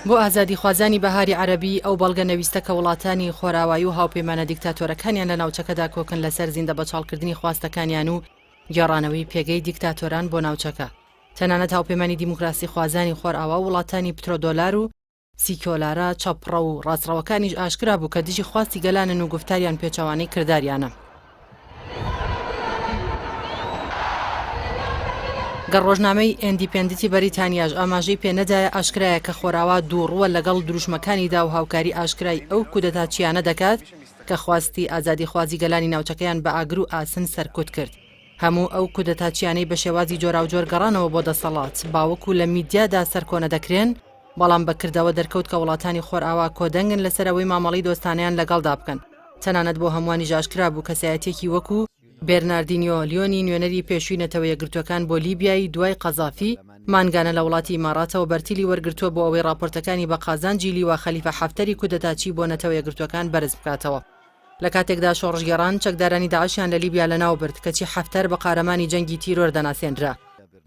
بۆ ئازادیخوازانی بەهاری عەرەبی، ئەو بەڵگە نەویستە کە وڵاتانی خۆراوایی و هاوپەیمانە دیکتاتۆرەکانیان لە ناوچەکەدا کۆکن لەسەر زیندەبەچاڵکردنی خواستەکانیان و گێڕانەوەی پێگەی دیکتاتۆران بۆ ناوچەکە. تەنانەت هاوپەیمانی دیموکراسیخوازانی خۆرئاوا و وڵاتانی پترۆدۆلار و سیکۆلارە چەپڕەو و ڕاستڕەوەکانیش ئاشکرا بوو کە دژی خواستی گەلانن و گوفتاریان پێچەوانەی کرداریانە. گەر ڕۆژنامەی ئێندیپێندتی بەریتانیاش ئاماژەی پێ نەدایە ئاشکرایە کە خۆراوا دووڕووە لەگەڵ دروشمەکانیدا و هاوکاری ئاشکرای ئەو کودەتاچییانە دەکات کە خواستی ئازادیخوازی گەلانی ناوچەکەیان بە ئاگر و ئاسن سەرکوت کرد. هەموو ئەو کودەتاچیانەی بە شێوازی جۆراوجۆر گەڕانەوە بۆ دەسەڵات باوەکو لە میدیادا سەرکۆنە دەکرێن، بەڵام بە کردەوە دەرکەوت کە وڵاتانی خۆرئاوا کۆدەنگن لەسەر ئەوەی مامەڵەی دۆستانەیان لەگەڵدا بکەن. تەنانەت بۆ هەمووانیش ئاشکرا بوو کەسایەتییەکی وەکو، بێرناردینیۆ لیۆنی نوێنەری پێشووی نەتەوە یەکگرتووەکان بۆ لیبیای دوای قەزافی، مانگانە لە وڵاتی ئیماڕاتەوە بەرتیلی وەرگرتووە بۆ ئەوەی ڕاپۆرتەکانی بە قازانجی لیوا خەلیفە حەفتەری کودەتاچی بۆ نەتەوە یەکگرتووەکان بەرز بکاتەوە. لە کاتێکدا شۆڕشگێڕان چەکدارانی داعشیان لە لیبیا لەناوبرد، کەچی حەفتەر بە قارەمانی جەنگی تیرۆر دەناسێنرا.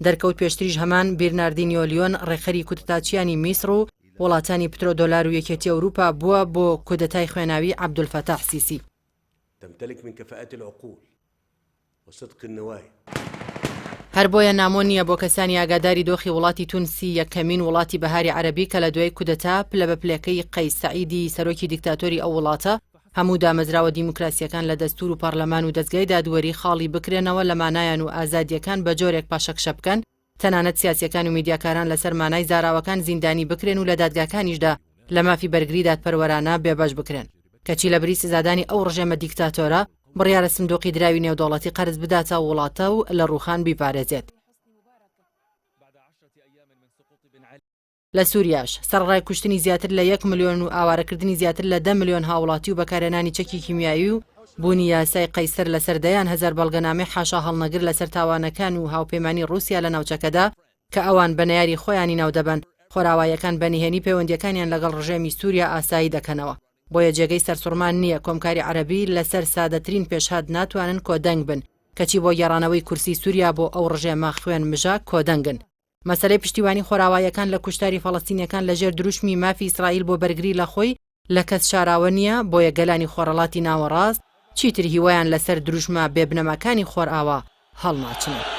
دەرکەوت پێشتریش هەمان بیرناردینیۆ لیۆن ڕێکخەری کودەتاچیانی میسڕ و وڵاتانی پترۆدۆلار و یەکێتی ئەوروپا بووە بۆ کودەتای خوێناوی عەبدولفەتاح سیسی. تمتلک من کفاءات العقول وصدق النوایا. هەر بۆیە نامۆ نییە بۆ کەسانی ئاگاداری دۆخی وڵاتی تونسی یەکەمین وڵاتی بەهاری عەرەبی کە لە دوای کودەتا پلە بە پلەکەی قەیس سەعیدی سەرۆکی دیکتاتۆری ئەو وڵاتە هەموو دامەزراوە دیموکراسییەکان لە دەستور و پەڕلەمان و دەزگای دادوەری خاڵی بکرێنەوە لە مانایان و ئازادییەکان بە جۆرێک پاشەکشە بکەن تەنانەت سیاسیەکان و میدیاکاران لەسەر مانای زاراوەکان زیندانی بکرێن و لە دادگاکانیشدا لە مافی بەرگری دادپەروەرانە بێبەش بکرێن. کەچی لە بری سزادانی ئەو ڕژێمە دیکتاتۆرە، بڕیارە سندوقی دراوی نێودەوڵەتی قەرز بداتە ئەو وڵاتە و لە ڕووخان بیپارێزێت. لە سوریاش، سەرەڕای کوشتنی زیاتر لە یەک ملیۆن و ئاوارەکردنی زیاتر لە دە ملیۆن هاوڵاتی و بەکارهێنانی چەکی کیمیایی و بوونی یاسای قەیسەر لەسەر دەیان هەزار بەڵگەنامەی حاشاهەڵنەگر لەسەر تاوانەکان و هاوپەیمانی ڕووسیا لە ناوچەکەدا کە ئەوان بە نەیاری خۆیانی ناودەبەن، خۆراواییەکان بە نهێنی پەیوەندییەکانیان لەگەڵ ڕژێمی سوریا ئاسایی دەکەنەوە. بۆیە جێگەی سەرسوڕمان نییە کۆمکاری عەرەبی لەسەر سادەترین پێشهات ناتوانن کۆدەنگ بن، کەچی بۆ گێڕانەوەی کورسی سوریا بۆ ئەو ڕژێمە خوێنمژە کۆدەنگن. مەسەلەی پشتیوانی خۆراواییەکان لە کوشتاری فەڵەستینیەکان لە ژێر دروشمی مافی ئیسرائیل بۆ بەرگری لە خۆی لە کەس شاراوە نییە، بۆیە گەلانی خۆرهەڵاتی ناوەڕاست چیتر هیوایان لەسەر دروشمە بێ بنەماکانی خۆرئاوا هەڵناچنن.